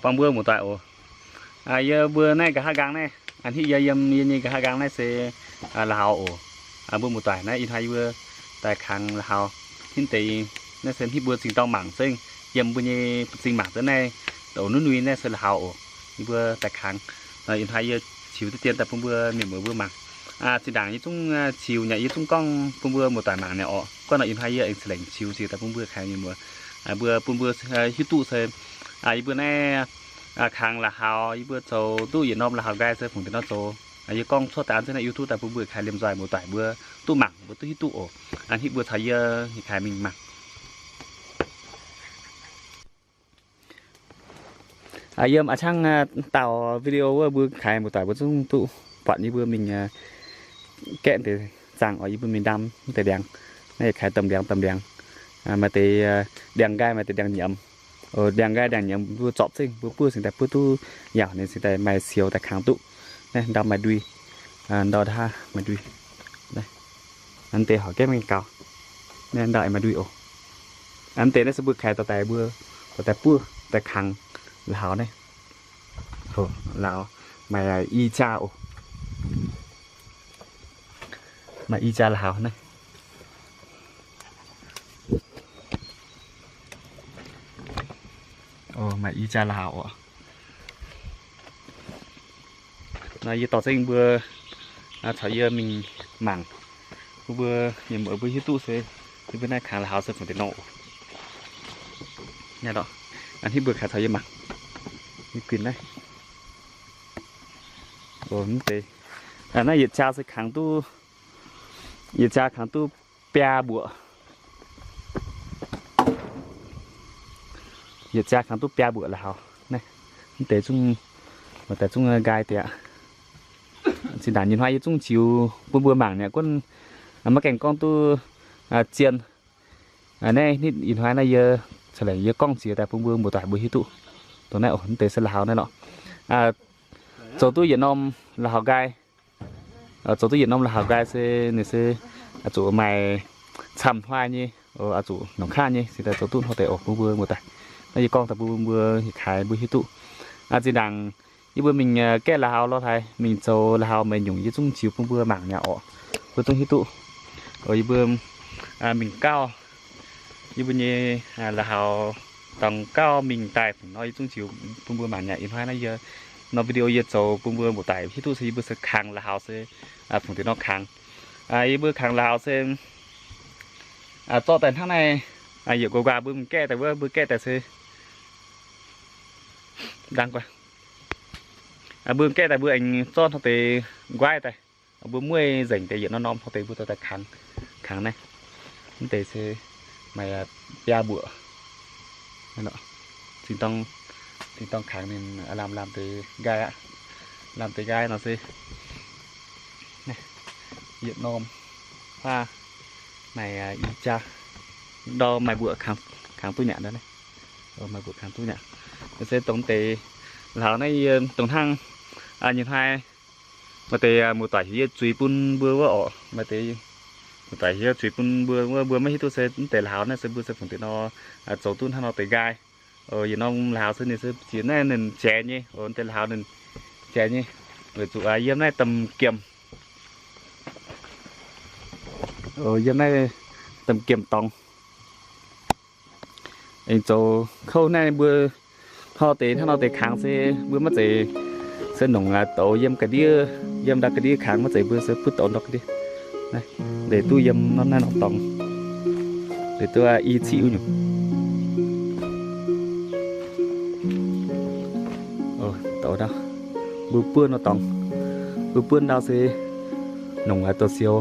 buangh mbuo muoz-doic oc. Yie mbuo naaiv nqa'haav nqaang naaiv, a'hneiv yie yiem yie nyei nqa'haav nqaang naaiv se la'haux oc. Mbuo muoz-doic naaiv ih hnoi yie mbuo daaih kangx la'haux. Hneiv deix naaiv se hneiv mbuo zingh dorng mangc zengv, yiem mbuo nyei zingh mangc zengv naaiv, oc, nuv nui naaiv se la'haux oc. Yie mbuo daaih kangx. Ih hnoi yie ziux diqv dien daaih bun mbuo mienh muoz mbuo mangc. Zinh ndaangc yie zungv ziux nyei, yie zungv gorngv bun mbuo muoz-doic mangc nyei oc. Guov nor ih hnoi yie aengx ca'lengc ziux ziux daaih bun mbuo kangx mienh muoz, mbuo bun mbuo hiuv duqv se yie mbuo naaiv kangx la'haux, yie mbuo zoux duqv yietc norm la'haux nqaai se fungc deix nor zoux. Yie gorngv cuotv daaih an zengv naaiv YouTube daaih bun mbuo kangx liemh nzoih muoz-doic mbuo duqv mangc, mbuo duqv hiuv duqv oc. Hneiv mbuo caux yie kangx mingh mangc. Yiem a'cangv dauh video wuov mbuo kaaix muoz-doic mbuo zungv duqv buatc yie mbuo mingh gaeqv deix zaangc oc, yie mbuo mingh ndaam deix ndiangx. Naaiv yietc kaaix domh ndiangx domh ndiangx. Maaih deix ndiangx nqaai, maaih deix ndiangx nyiemz. Ndiangx nqaai ndiangx nyiemz mbuo zorpc zengv, mbuo buov cingx daaih buov duqv yaauc ninh cingx daaih maaih sioux daaih kangx duqv. Naaiv ndau maaih ndui, ndau hnangv maaih ndui. Naaiv deix horpc gaeqv mingh gaux. Naaiv ndau maaih ndui oc. Naaiv deix naaiv se mbuo kaaix dorh daaih mbuo dorh daaih buov daaih kangx la'haux naaiv. La'haux maaih i jaa oc. Maaih i jaa la'haux naaiv. Maaih i jaa la'haux oc. Nor yie dorh zengv mbuo caux yie mingh mangc. Mbuo, mbuo mienh muoz mbuo hiuv duqv se yie mbuo naaiv kangx la'haux se fungc deix nor. Hneiv mbuo kaaix caux yie mangc. Yie guinh naaiv. Mv deix naaiv yietc jaa se kangx duqv, yietc jaa kangx duqv biaa mbuoqc. Yietc jaa kangx duqv biaa mbuoqc la'haux. Naaiv, mv deix zungv, mv deix zungv nqaai deix aqv. Zinh ndaangc nyei hnoi yie zungv ziux bun mbuo mangc nyei aqv. Gunv maiv gaengh gorngv duqv zien. Naaiv ih hnoi naaiv yie ca'lengc yie gorngv ziex daaih bun mbuo muoz-doic mbuo hiuv duqv. Dongh naaiv oc, mv deix se la'haux naaiv lorqc. Zoux duqv yietc norm la'haux nqaai. Zoux duqv yietc norm la'haux nqaai se ninh se zuqc maaih camv hnoi nyei, zuqc nongc kaav nyei cingx daaih zoux duqv hnoi deix oc bun mbuo muoz-doic. Naaiv yie gorngv daaih bun mbuo hieh kaaix mbuo hiuv duqv. Zinh ndaangc yie mbuo mingh gaeqv la'haux lorh haaix, mingh zoux la'haux meix nyungc yie zungv ziux bun mbuo mangc mi'aqv orqc. Mbuo zungv hiuv duqv. Yie mbuo mingh gauh, yie mbuo nyei la'haux dorngx gauh mingh daaih nor yie zungv ziux bun mbuo mangc mi'aqv. Ih hnoi naaiv yie norm video yie zoux bun mbuo muoz-doic hiuv duqv se yie mbuo se kangx la'haux se fungc deix nor kangx. Yie mbuo kangx la'haux se zorqv daaih hnangv naaiv, yietc nquaah nquaah mbuo mingh gaeqv daaih wuov mbuo gaeqv daaih se ndang guaih. Mbuo gaeqv daaih mbuo aengx zorqv hnoi deix nquaaiv daaih, mbuo mueiz nzengc deix yietc norm norm hnoi deix mbuo dorh daaih kangx, kangx naaiv. Mv deix se maaih biaa mbuoqc. Zinh dorng, zinh dorng kangx ninh lamh lamh deix nqaai aqv. Lamh deix nqaai nor se yietc norm huaav maaih i jaa, ndau maaih mbuoqc kangx duqv mi'aqv. Maaih mbuoqc kangx duqv mi'aqv. Se dongh deix la'haux naaiv yie dongh hnangv nyei hnoi maaih deix muoz-doic heuc yie zuiz bun mbuo wuov orqc. Maaih deix muoz-doic heuc yie zuiz bun mbuo wuov, mbuo maiv hiuv duqv se mv deix la'haux naaiv se mbuo se fungc deix nor zoux duqv hnangv nor deix nqaai. Yietc norm la'haux se ninh se jiex naaiv ninh jaiz nyei, deix la'haux ninh jaiz nyei. Weic zuqc yiem naaiv domh giemh, yiem naaiv domh giemh dorngx. Aengx zoux kouv naaiv mbuo hnoi deix hnangv nor deix kangx se mbuo maiv zeiz se nongc douz yiem ga'ndiev, yiem ndau ga'ndiev kangx maiv zeiz mbuo se butv douz ndau ga'ndiev. Ndeic duqv yiem naaiv norm dorngx, ndeic duqv i ciqv wuov nyungc. Douz ndau, mbuo buonv nor dorngx, mbuo buonv ndau se nongc douz siou,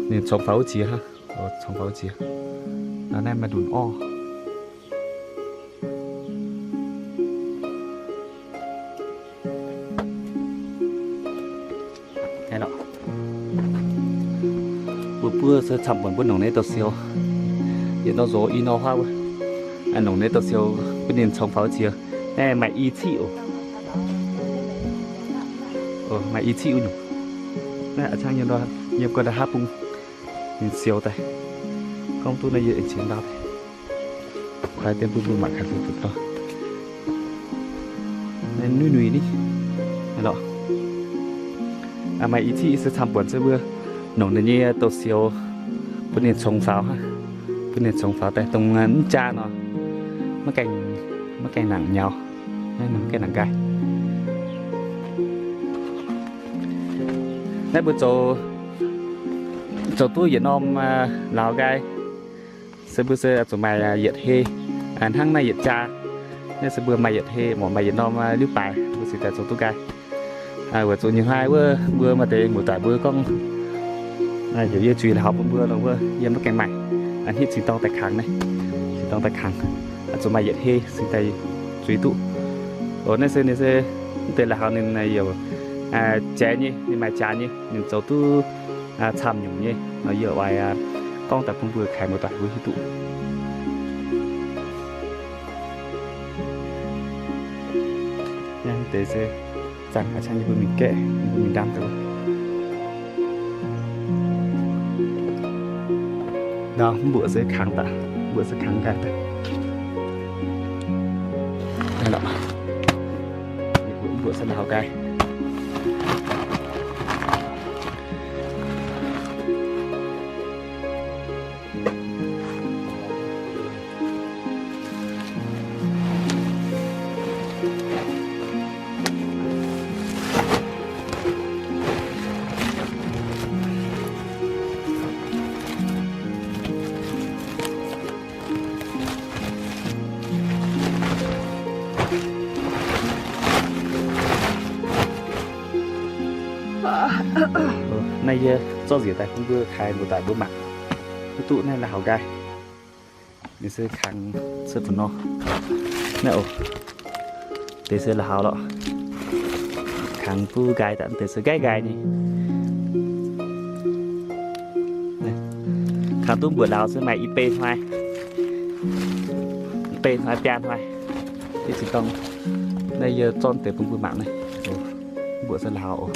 ninh congx faaux wuov jiex hnangv. Congx faaux wuov jiex. Naaiv maaih ndunc orv. Mbuo buov se camv buonc mbuo nongc naaiv douz siou. Yietc nor nzox i nor huaav wuov. Nongc naaiv douz siou bun ninh congx faaux wuov jiex. Naaiv maaih i ciqv oc. Maaih i ciqv wuov nyungc. Naaiv a'cangv yiem guanh ndau haav bung ninh siou daaih. Gorngv duqv naaiv yie aengx cingx ndau daaih. Kuaaiv dien bun mbuo mangc gaax duqv duqv nor. Nuiv nuiz ni lorqc. Maaih i cih se camv buonc se mbuo nongc ninh nyei douz-sioux bun ninh congx faaux, bun ninh congx faaux daaih dongh mv jaa nor, maiv gaengh, maiv gaengh nangc nyaux, maiv gaengh nangc nqaai. Naaiv mbuo zoux, zoux duqv yietc norm lauz nqaai. Se mbuo se zuqc maaih yietc hei, hnangv naaiv yietc jaa. Naaiv se mbuo maaih yietc hei, mv maaih yietc norm liuv baaix, mbuo cingx daaih zoux duqv nqaai. Weic zuqc nyei hnoi wuov mbuo maaih deix muoz-doic mbuo gorngv, heuc yie zuiz la'haux bun mbuo nor wuov, yie maiv gaengh maaih, hnitv cingx dorng daaih kangx naaiv, cingx dorng daaih kangx, zuqc maaih yietc hei cingx daaih zuiz duqv. Oc, naaiv se ninh se mv deix la'haux ninh youc jaaix nyei, ninh maaih jaax nyei, ninh zoux duqv camv nyungc nyei nor, yie oix gorngv daaih bun mbuo kaaix muoz-doic mbuo hiuv duqv. Naaiv deix se zaangc haaix qangv yie mbuo mingh gaeqv, yie mbuo mingh ndaam deix. Nor mbuoqc se kangx daaih, mbuoqc se kangx nqaai daaih. Mbuoqc se la'haux nqaai. Naaiv yie zorqv njiec daaih bun mbuo kaaix muoz-doic mbuo mangc, hiuv duqv naaiv la'haux nqaai. Ninh se kangx se fu'nor. Naaiv oc, deix se la'haux lorqc. Kangx duqv nqaai daaih, deix se nqaiv nqaai nyei. Kangx duqv mbuoqc lauz se maaih i bei hnoi, i bei hnoi biaa hnoi. Yie cingx daaih, naaiv yie zorqv deix bun mbuo mangc naaiv. Mbuoqc se la'haux oc,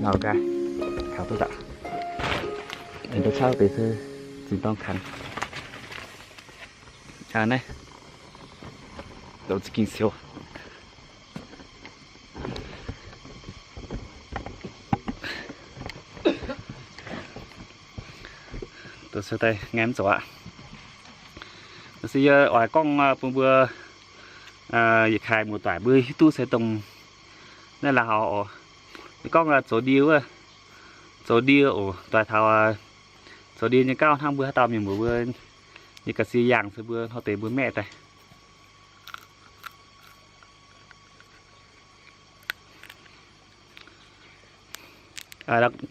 la'haux nqaai, kangx duqv daaih. Aengx daaih caux deix se cingx daaih kangx. Naaiv, douz za'gengh siou. Douz siou daaih ngaih mv zoux aqv. Se yie oix gorngv bun mbuo yietc kaaix muoz-doic mbuo hiuv duqv se dongh naaiv la'haux oc. Gorngv zoux ndie wuov, zoux ndie oc, doix taux zoux ndie nyei gauh hnangv mbuo haaix dauh mienh muoz mbuo nyei ga'sie yangh se mbuo hnoi deix mbuo maeqv daaih.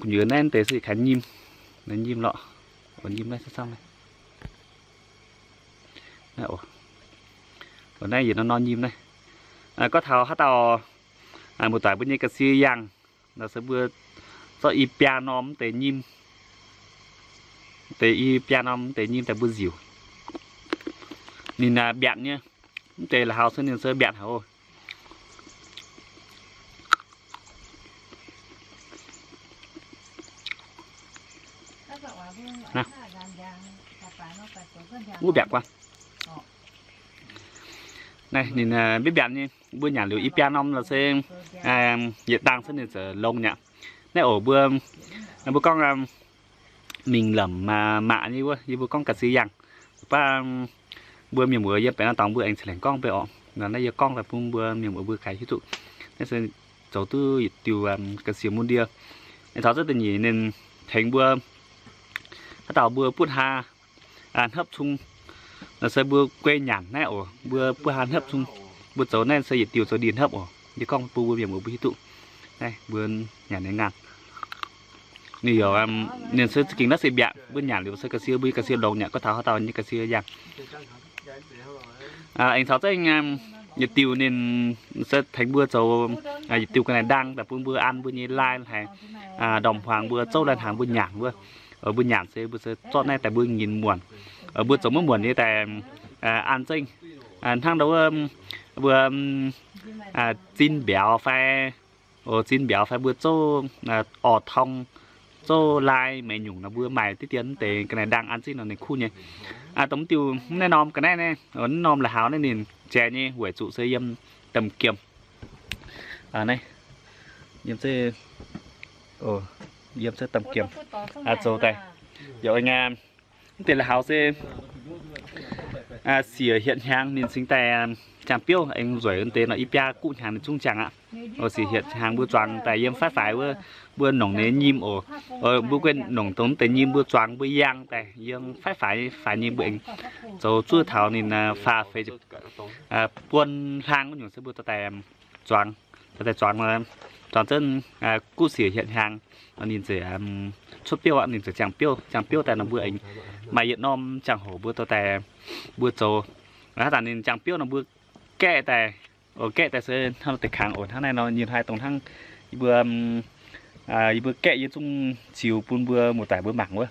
Gu'nyuoz naaiv deix se yietc kaaix nyim, nyim lorqc, nyim naaiv camv-camv naaiv. Naaiv yietc norm-norm nyim naaiv. Gorngv taux haaix dauh muoz-doic mbuo nyei ga'sie yangh nor se mbuo zorqv i biaa norm deix nyim, deix i biaa norm deix nyim daaih mbuo nziuc. Ninh mbiaatc nyei, mv deix la'haux se ninh se mbiaatc haic oc. Wuov mbiaatc guaav. Naaiv ninh mbiaatc nyei, mbuo nyanc liuz i biaa norm lorqc se yietc dangh se ninh ziouc longx nyei. Naaiv oc mbuo, mbuo gorngv mingh lamh maac nyei wuov, yie mbuo gorngv ga'sie yangh. Baac mbuo mienh muoz yiem baeqc norm dorngx mbuo aengx ceix laengc gorngv bei oc. Naaiv yie gorngv daaih bun mbuo mienh muoz mbuo kaaix hiuv duqv. Naaiv se zoux duqv yietc diuh ga'sie mun ndie. Taux zaqc da'nyeic ninh tengx mbuo, haaix dauh mbuo butv haa hnopv cung, naaiv se mbuo guei nyanc naaiv oc, mbuo butv haa hnopv cung, mbuo zoux naaiv se yietc diuh zoux ndie hnopv oc. Yie gorngv bun mbuo mienh muoz mbuo hiuv duqv. Naaiv mbuo nyanc nyei ngaanh. Ninh yaac, ninh se za'gengh naaiv se mbiaatc, mbuo nyanc liuz se ga'sie, mbuo ga'sie longx nyei, gorngv taux haaix dauh nyei ga'sie yangh. Aengx caux zengv yietc diuh ninh se tengx mbuo zoux yietc diuh ga'naaiv ndaang daaih bun mbuo an mbuo nyei lai haaix, ndorm hmuangx mbuo zouv lai hnaangx mbuo nyanc wuov. Mbuo nyanc se mbuo se zorqv naaiv daaih mbuo nyinc muonc. Mbuo zoux maiv muonc nyei daaih an zengv hnangv ndau wuov mbuo zin mbiauz fai, zin mbiauz fai mbuo zouv orv tong, zouv lai meix nyungc nor mbuo maaih diqv dien deix ga'naaiv ndaang an zengv nor ninh kuv nyei. Dongh mv diuh naaiv norm ga'naaiv naaiv, naaiv norm la'haux naaiv ninh jai nyei weic zuqc se yiem domh giemh. Naaiv, yiem se, yiem se domh giemh zoux daaih. Yaac mv deix la'haux se siec hietc hnyangx ninh cingx daaih ziangh biouv aengx nzueic deix nor, i biaa guv hnyangx ninh zungv ziangh aqv. Siec hietc hnyangx mbuo zuangx daaih yiem faix-faix wuov, mbuo nongc ninh nyim oc. Mbuo guei nongc dongh deix nyim mbuo zuangx mbuo yangh daaih yiem faix-faix faix nyim mbuo aengx zoux zuov taux ninh faah feix buon hlang wuov nyungc se mbuo dorh daaih zuangx, dorh daaih zuangx, zuangx zunv guv siec hietc hnyangx, ninh ziouc cuotv biouv aqv, ninh ziouc ziangh biouv. Ziangh biouv daaih nor mbuo aengx maaih yietc norm ziangh hoc mbuo dorh daaih mbuo zoux. Hnangv zanc ninh ziangh biouv nor mbuo gaeqv daaih, gaeqv daaih se hnangv nor deix kangx oc. Hnangv naaiv nor nyei hnoi dongh hnangv yie mbuo, yie mbuo gaeqv yie zungv ziux bun mbuo muoz-doic mbuo mangc wuov.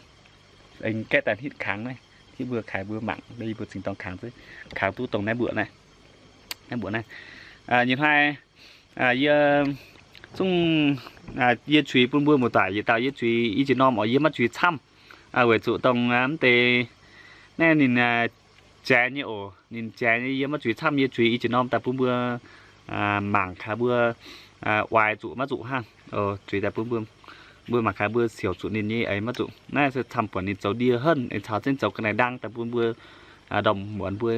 Aengx gaeqv daaih hitv kangx naaiv, hitv mbuo kaaix mbuo mangc, yie mbuo zingh dorng kangx, kangx duqv dongh naaiv mbuoqc naaiv, naaiv mbuoqc naaiv. Nyei hnoi yie zungv, yie zuiz bun mbuo muoz-doic yietc dauh yie zuiz i jiex norm oc, yie maiv zuiz camv. Weic zuqc dongh mv deix naaiv ninh jaaix nyei oc, ninh jaaix nyei, yie maiv zuiz camv, yie zuiz i jiex norm daaih bun mbuo mangc kaaix mbuo oix zuqc maiv zuqc hnangv. Zuiz daaih bun mbuo, mbuo mangc kaaix mbuo siouc zuqc ninh nyei eix maiv zuqc. Naaiv se camv buonc ninh zoux ndie henv, aengx caux zengv zoux ga'naaiv ndaang daaih bun mbuo ndorm muonz mbuo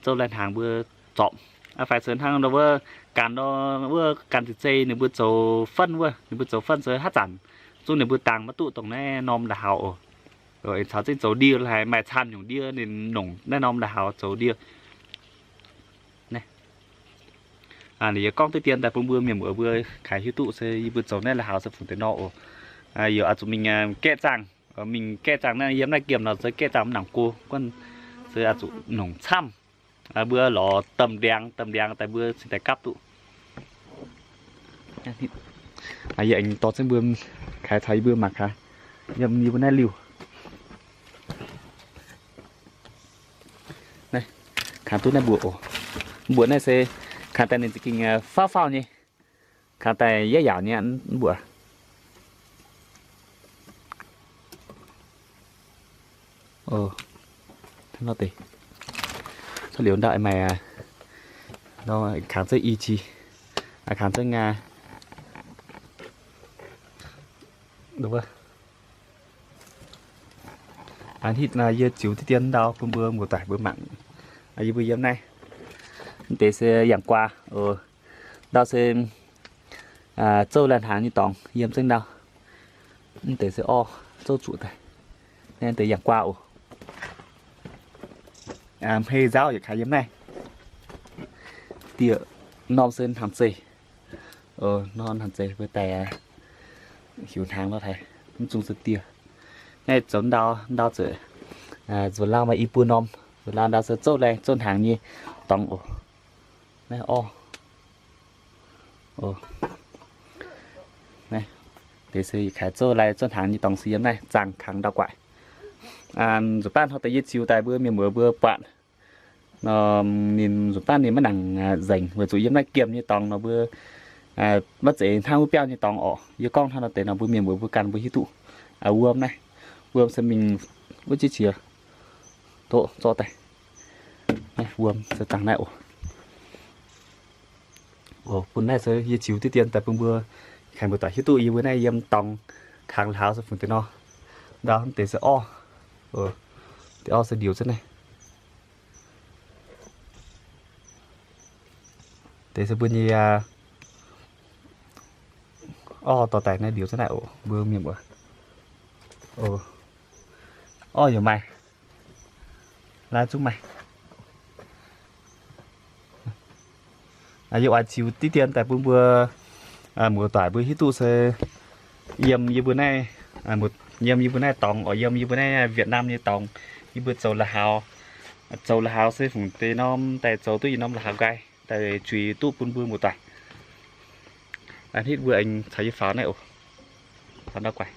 zouv lai-hnaangx mbuo zorpc. Faix se hnangv nor wuov ganh nor, wuov ganh zeiz-zeiz ninh mbuo zoux fenv wuov, ninh mbuo zoux fenv se haaix zanc zungv ninh mbuo dangh maiv duqv dongh naaiv norm la'haux oc. Aengx caux zengv zoux ndie haic, maaih camv nyungc ndie ninh nongc naaiv norm la'haux zoux ndie. Ninh yaac gorngv deix dien daaih bun mbuo mienh muoz mbuo kaaix hiuv duqv se yie mbuo zoux naaiv la'haux se fungc deix nor oc. Yaac oix zuqc mingh gaeqv zaangh, mingh gaeqv zaangh naaiv yiem naaiv giemh nor se gaeqv zaangh mv nangc go, guanh se oix zuqc nongc camv. Mbuo lorz domh ndiangx, domh ndiangx daaih mbuo cingx daaih gapv duqv. Yie aengx dorh zengv mbuo kaaix caux yie mbuo mangc gaax yiem yie mbuo naaiv liuh. Naaiv, kangx duqv naaiv mbuoqc oc. Mbuoqc naaiv se kangx daaih ninh za'gengh faauv-faauv nyei. Kangx daaih yaac yaauc nyei mbuoqc. Hnangv nor deix, cuotv liuz ndau maaih kangx zengv i qi, kangx zengv aa, hitv yie ziux diqv dien ndau bun mbuo muoz-doic mbuo mangc. Yie mbuo yiem naaiv, mv deix se yangh guaa oc. Ndau se zouv lai-hnaangx nyei dorngx yiem zengv ndau. Mv deix se orv zouv zuqc daaih. Naaiv deix yangh guaa oc. Hmei nzauv yietc kaaix yiem naaiv. Dieh norm se hnaangx zeih. Nor hnaangx zeih mbuo daaih hiuc hnaangx nor haic, mv zungh se dieh. Naaiv zoux ndau, ndau zoux, nzuonx lauh maaih i buo norm. Nzuonx lauh ndau se zouv lai zouv hnaangx nyei dorngx oc. Naaiv orv. Naaiv deix se yietc kaaix zouv lai zouv hnaangx nyei dorngx se yiem naaiv zaangh kangx ndau guaaic. Nzunc baav hnoi deix yie ziux daaih mbuo mienh muoz mbuo buatc nor, ninh nzunc baav ninh maiv nangc nzengc weic zuqc yiem naaiv giemh nyei dorngx nor mbuo maiv zeiz hnangv wuov biauv nyei dorngx orqc. Yie gorngv hnangv nor deix nor mbuo mienh muoz mbuo ganh mbuo hiuv duqv. Wuom naaiv, wuom se mingh wuov jienv qiex doqv zorqv daaih. Wuom se dangh naaiv oc. Bun naaiv se yie ziux diqv dien daaih bun mbuo kangx mbuo doic hiuv duqv yie mbuo naaiv yiem dorngx kangx la'haux se fungc deix nor. Ndau deix se orv, deix orv se ndiux zunv naaiv. Deix se mbuo nyei orv dorh daaih naaiv ndiux zunv naaiv oc, mbuo mienh muoz. Orv yaac maaih, laai zungv maaih. Yie oix ziux diqv dien daaih bun mbuo muoz-doic mbuo hiuv duqv se yiem yie mbuo naaiv, yiem yie mbuo naaiv dorngx, yiem yie mbuo naaiv Việt Nam nyei dorngx, yie mbuo zoux la'haux, zoux la'haux se fungc deix norm daaih zoux duqv yietc norm la'haux nqaai daaih zuiz duqv bun mbuo muoz-doic. Hitv mbuo aengx caux yie faaux naaiv oc. Faaux ndau guaix.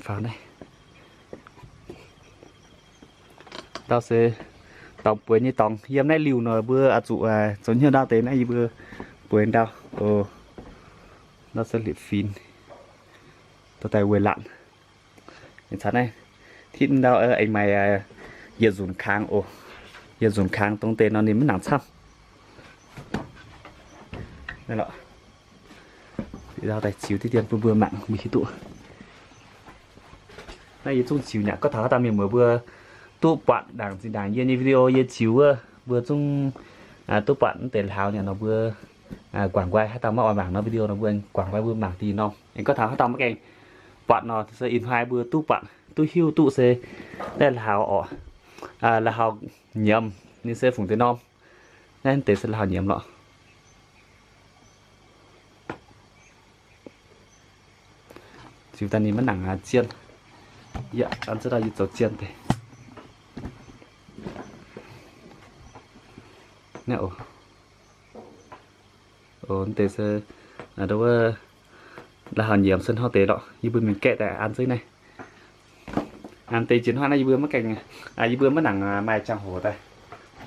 Faaux naaiv. Ndau se dorngx bueix nyei dorngx yiem naaiv liuh nor mbuo oix zuqc zoux hnyouv ndau deix naaiv yie mbuo bueix ndau. Ndau se liepc fingx dorh daaih weic laatc. Caux naaiv hitv ndau aengx maaih yietc nzunc kangx oc. Yiem nzunc kangx dongh deix nor ninh maiv nangc camv. Naaiv lorqc, daaih ziux diqv dien bun mbuo mangc mbuo hiuv duqv. Naaiv yie zungv ziux nyei aqv. Gorngv taux haaix dauh mienh muoz mbuo duqv buatc ndaangc zinh ndaangc yie nyei video yie ziux wuov, mbuo zungv duqv buatc mv deix la'haux nyei nor mbuo guangc nqoi. Haaix dauh maiv oix mangc norm video nor mbuo guangc nqoi mbuo mangc da'nyeic norm. Aengx gorngv taux haaix dauh maiv gaengh buatc nor se ih hnoi mbuo duqv buatc duqv hiuv duqv se naaiv la'haux orqc, la'haux nyiemz ninh se fungc deix norm. Naaiv deix se la'haux nyiemz lorqc. Ziux daaih ninh maiv nangc zien. Yie an ziex dauh yie zoux zien deix. Naaiv oc. Oc, deix se wuov la'haux nyiemz se hnangv deix lorqc. Yie mbuo mingh gaeqv daaih an ziex naaiv. An deix jiex hnoi naaiv yie mbuo maiv gaengh, yie mbuo maiv nangc maaih ziangh hoc daaih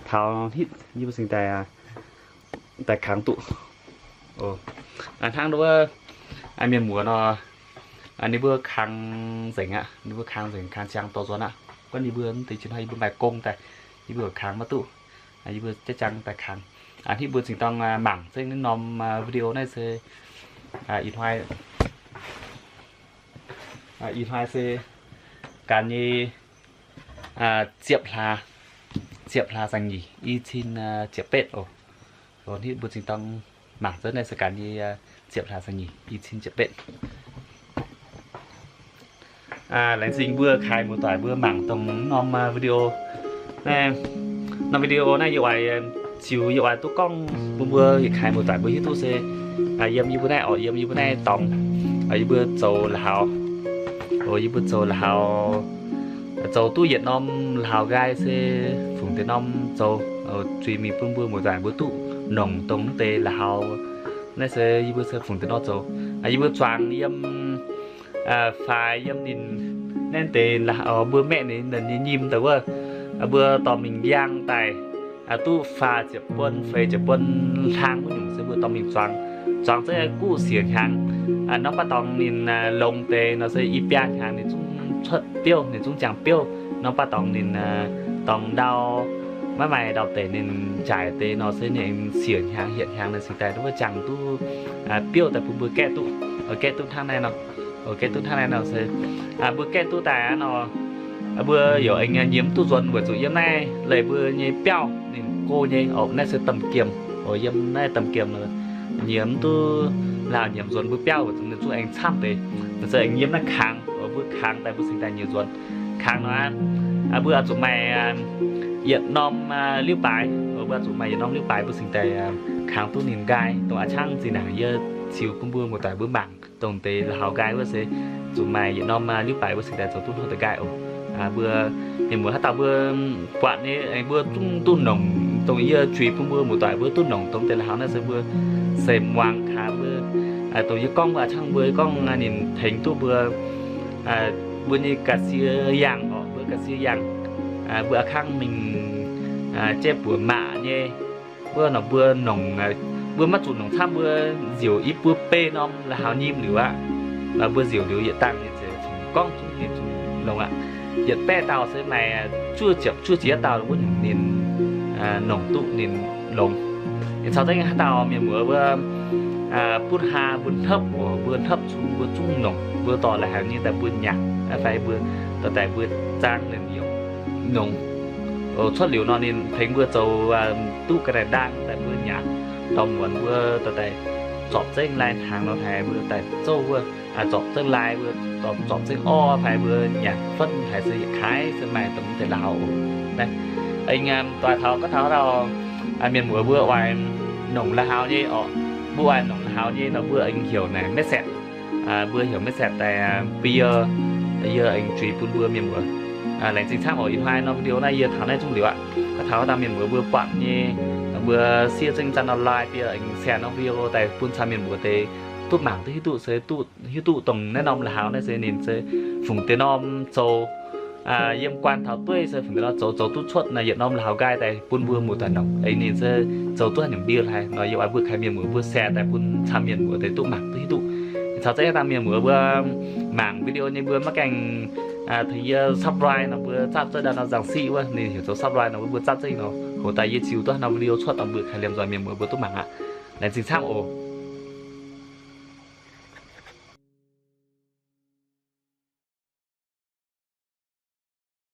taux hitv yie mbuo cingx daaih, daaih kangx duqv. Hnangv wuov mienh muoz nor, ninh mbuo kangx nzengc aqv. Ninh mbuo kangx nzengc, kangx ziangx dorh nzuonx aqv. Gorngv ninh mbuo mv deix jiex hnoi yie mbuo maaih gong daaih, yie mbuo kangx maiv duqv, yie mbuo jaiv jangx daaih kangx. Hitv mbuo cingx dangh mangc zengv naaiv norm video naaiv se ih hnoi, ih hnoi se ganh nyei ziepc hlaax, ziepc hlaax zaangc nyeic, i cin ziepc betv oc. Hitv mbuo cingx dangh mangc zengv naaiv se ganh nyei ziepc hlaax zaangc nyeic, i cin ziepc betv. Laengz zingh mbuo kaaix muoz-doic mbuo mangc dongh norm video. Naaiv norm video naaiv yie oix ziux, yie oix duqv gorngv bun mbuo yietc kaaix muoz-doic mbuo hiuv duqv se yiem yie mbuo naaiv orqc, yiem yie mbuo naaiv dorngx, yie mbuo zoux la'haux, yie mbuo zoux la'haux, zoux duqv yietc norm la'haux nqaai se fungc deix norm zoux, zuiz mingh bun mbuo muoz-doic mbuo duqv nongc dongh mv deix la'haux. Naaiv se yie mbuo se fungc deix norm zoux. Yie mbuo zuangx yiem faix yiem ninh naaiv deix mbuo maeqv ninh nyei nyim daaih wuov, mbuo dorh mingh yangh daaih duqv faah ziepc buon, feix ziepc buon hlang wuov nyungc se mbuo dorh mingh zuangx. Zuangx zengv guv siec hnyangx. Norm baav dorngx ninh longx deix nor se i biaa hnyangx ninh zungv cuotv biouv, ninh zungv ziangh biouv. Norm baav dorngx ninh dorngx ndau maiv maaih ndau-deic ninh jaaic deix nor se ninh siec hnyangx hietc hnyangx ninh cingx daaih wuov ziangh duqv biouv daaih bun mbuo gaeqv duqv. Gaeqv duqv hnangv naaiv nor, gaeqv duqv hnangv naaiv nor se mbuo gaeqv duqv daaih nor, mbuo yaac aengx nyiemz duqv nzuonx weic zuqc yiem naaiv leih mbuo nyei biauv ninh go nyei oc. Naaiv se domh giemh oc, yiem naaiv domh giemh nor nyiemz duqv, la'haux nyiemz nzuonx mbuo biauv weic zuqc ninh zungv aengx camv deix. Ninh se aengx yiem naaiv kangx oc, mbuo kangx daaih mbuo cingx daaih nyiemz nzuonx. Kangx nor, mbuo oix zuqc maaih yietc norm liuv baaix oc, mbuo oix zuqc maaih yietc norm liuv baaix mbuo cingx daaih kangx duqv ninh nqaai. Dongh a'ciangv zinh ndaangc yie ziux bun mbuo muoz-doic mbuo mangc dongh deix la'haux nqaai wuov se zuqc maaih yietc norm liuv baaix mbuo cingx daaih zoux duqv hnangv deix nqaai oc. Mbuo mienh muoz haaix dauh mbuo buatc nyei, mbuo zungv duqv nongc, dongh yie zuiz bun mbuo muoz-doic mbuo duqv nongc dongh deix la'haux naaiv se mbuo se muangx kaax mbuo, dongh yie gorngv mbuo a'ciangv mbuo gorngv ninh tengx duqv mbuo, mbuo nyei ga'sie yangh oc, mbuo ga'sie yangh, mbuo a'ciangv mingh jaiv buoz maac nyei. Mbuo nor mbuo nongc, mbuo maiv zuqc nongc camv, mbuo nziouc i buo bei norm la'haux nyim liuz aqv. Nor mbuo nziouc liuz yietc dangh nyei zeix fungc gorngv zungv ninh zungv longx aqv. Yietc baeqv dauh se maaih juov ziepc juov ziex dauh wuov nyungc ninh nongc duqv ninh longx. Ninh caux zengv haaix dauh mienh muoz mbuo butv haa mbuo hnopv oc, mbuo hnopv zungv mbuo zungv nongc, mbuo dorh la'haux nyim daaih mbuo nyanc fai mbuo dorh daaih mbuo zaang ninh yaac nongc. Cuotv liuz nor ninh tengx mbuo zoux duqv ga'naaiv ndaang daaih mbuo nyanc, dorh muonz mbuo dorh daaih zorpc zengv lai hnaangx nor haiz mbuo daaih zouv wuov, zorpc zengv lai mbuo, dorh zorpc zengv orv fai mbuo nyanc fuonv haiz se yietc kaaix se maaih dongh deix la'haux oc. Naaiv doix taux gorngv taux dauh mienh muoz mbuo oix nongc la'haux nyei orqc, mbuo oix nongc la'haux nyei nor mbuo aengx heuc naaic maiv saetc, mbuo heuc maiv saetc daaih bun yie, yie aengx zuiz bun mbuo mienh muoz. Laengz zingh camv oc. Ih hnoi norm video naaiv yie taux naaiv zungv liuz aqv. Gorngv taux dauh mienh muoz mbuo buatc nyei, mbuo siev zengv zanc nor like bun yie aengx share norm video daaih bun camv mienh muoz deix duqv mangc duqv hiuv duqv se duqv hiuv duqv dongh naaiv norm la'haux naaiv se ninh se fungc deix norm zoux, yiem guanh taux dueiv se fungc deix norm zoux, zoux duqv cuotv naaiv yietc norm la'haux nqaai daaih bun mbuo muoz-doic nongc. Aengx ninh se zoux duqv haaix nyungc ndie haic nor yie oix mbuo kaaix mienh muoz mbuo share daaih bun camv mienh muoz deix duqv mangc duqv hiuv duqv. Caux zengv dangh mienh muoz mbuo mangc video nyei mbuo maiv gaengh Tengx yie subscribe nor mbuo zatv zengv daaih nor nzangc siqv wuov, ninh heuc zoux subscribe nor mbuo zatv zengv nor, hoc daaih yie ziux duqv norm video cuotv daaih mbuo kaaix liemh nzoih mienh muoz mbuo duqv mangc aqv. Laengz zingh camv oc.